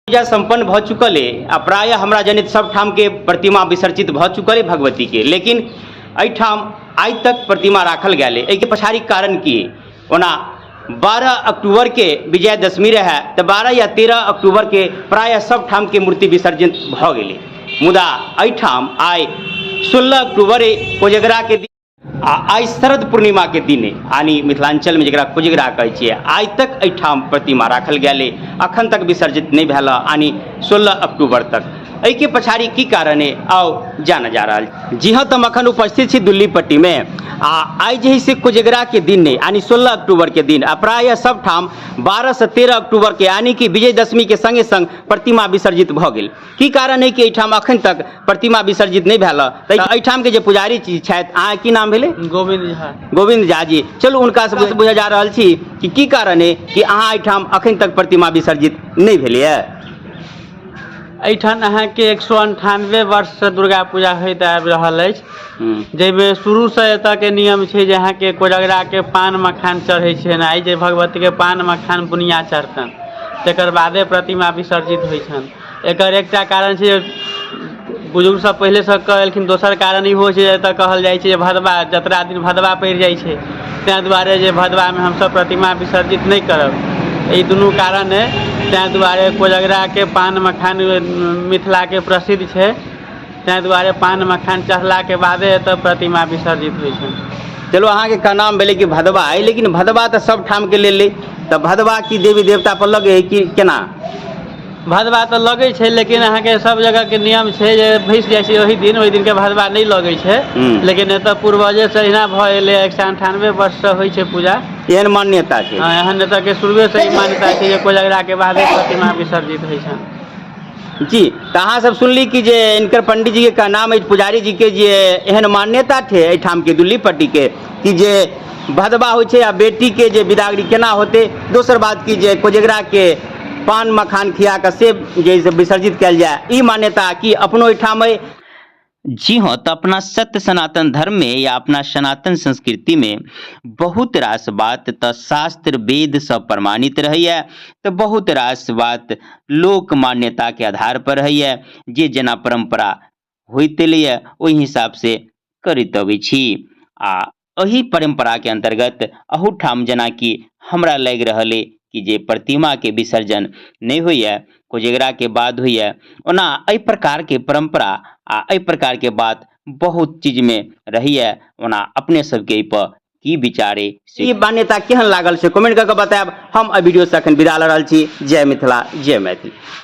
पूजा सम्पन्न भऽ चुकल अइ आ प्रायः हमरा जनैत सब ठामके प्रतिमा विसर्जित भऽ चुकल अइ भगवतीके, लेकिन एहिठाम आइ तक प्रतिमा राखल गेल अइ। एहिके पछाड़ीके कारण की? ओना 12 अक्टूबरके विजयादशमी रहए तऽ 12 या 13 अक्टूबरके प्रायः सब ठामके मूर्ति विसर्जन भऽ गेलै, मुदा एहिठाम आइ 16 अक्टूबर अइ, कोजगराके दिन आ आइ शरद पूर्णिमा के दिन यानी मिथिलांचल में जकरा कोजगरा कहै छियै, आइ तक एहिठाम प्रतिमा राखल गेल अइ, अखन तक विसर्जित नहि भेल यानी 16 अक्टूबर तक। एहिके पछाड़ी की कारण अइ आउ जानऽ जा रहल। जी हाँ, तऽ हम अखन उपस्थित छी दुल्लीपट्टी में आ आइ जे है से कोजगरा के दिन अइ यानी 16 अक्टूबर के दिन आ प्रायः सब ठाम 12 से 13 अक्टूबर के यानी कि विजयदशमी के संगे संग प्रतिमा विसर्जित भऽ गेल। की कारण है कि एहिठाम अखन तक प्रतिमा विसर्जित नहि भेल? तऽ एहिठाम के जे पुजारी जी छथि, अहाँ की नाम भेलै? गोविंद झा। गोविंद झा जी। चलू हुनका से बुझऽ जा रहल छी कि की कारण है कि अहाँ एहिठाम अखन तक प्रतिमा विसर्जित नहि भेलैए। एहिठाम अहाँके 198 वर्षसँ दुर्गा पूजा होइत आबि रहल अछि, जाहिमे शुरूसँ एतऽके नियम छै जे अहाँके कोजगराके पान मखान चढ़ै छै। आइ जे भगवतीके पान मखान बुनिया चढ़तनि तकर बादे प्रतिमा विसर्जित होइ छनि। एकर एकटा कारण छै, बुजुर्ग सब पहिलेसँ कऽ एलखिन। दोसर कारण इहो छै जे एतऽ कहल जाइ छै जे भदवा जतरा दिन भदवा पड़ि जाइ छै, ताहि दुआरे जे भदवामे हमसब प्रतिमा विसर्जित नहि करब। एहि दुनू कारण अइ, ताहि दुआरे कोजगराके पान मखान मिथिलाके प्रसिद्ध छै, ताहि दुआरे पान मखान चढ़लाके बादे एतऽ प्रतिमा विसर्जित होइ छै। चलू, अहाँके का नाम भेलै कि भदवा अइ, लेकिन भदवा तऽ सब ठामके लेल अइ, तऽ भदवा की देवी देवता पर लगै है कि केना? भदवा तऽ लगै छै, लेकिन अहाँके सब जगहके नियम छै जे भसि जाइ छै ओहि दिन, ओहि दिनके भदवा नहि लगै छै। लेकिन एतऽ पूर्वजेसँ एहिना भऽ एलै, 198 वर्षसँ होइ छै पूजा, एहन मान्यता छै। हँ, एहन एतऽके शुरुएसँ ई मान्यता छै जे कोजगराके बादे प्रतिमा विसर्जित होइ छनि। जी, तऽ अहाँ सब सुनली कि जे इनकर पंडित जी के नाम अछि, पुजारी जी के, जे एहन मान्यता छै एहिठाम के दुल्लीपट्टी के कि जे भदवा होइ छै आ बेटी के जे बिदागरी केना होतै। दोसर बात कि जे कोजगरा के पान मखान खिया कऽ से जे से विसर्जित कयल जाय, ई मान्यता कि अपनो एहिठाम अइ। जी हाँ, तऽ अपना सत्य सनातन धर्म में या अपना सनातन संस्कृति में बहुत रास बात तऽ शास्त्र वेद सँ प्रमाणित रहैया, तऽ बहुत रास बात लोक मान्यता के आधार पर रहैया, जे जेना परम्परा होइत एलैए ओहि हिसाब से करैत अबै छी। आ एहि परम्पराके अन्तर्गत अहूठाम जेनाकि हमरा लागि रहल अइ कि जे प्रतिमाके विसर्जन नहि होइए, कोजगराके बाद होइए। ओना एहि प्रकारके परम्परा आ एहि प्रकारके बात बहुत चीजमे रहैए। ओना अपने सबके एहिपर की विचार अइ से ई मान्यता केहन लागल से कमेंट कऽ कऽ बतायब। हम एहि वीडियोसँ एखन विदा लऽ रहल छी। जय मिथिला, जय मैथिली।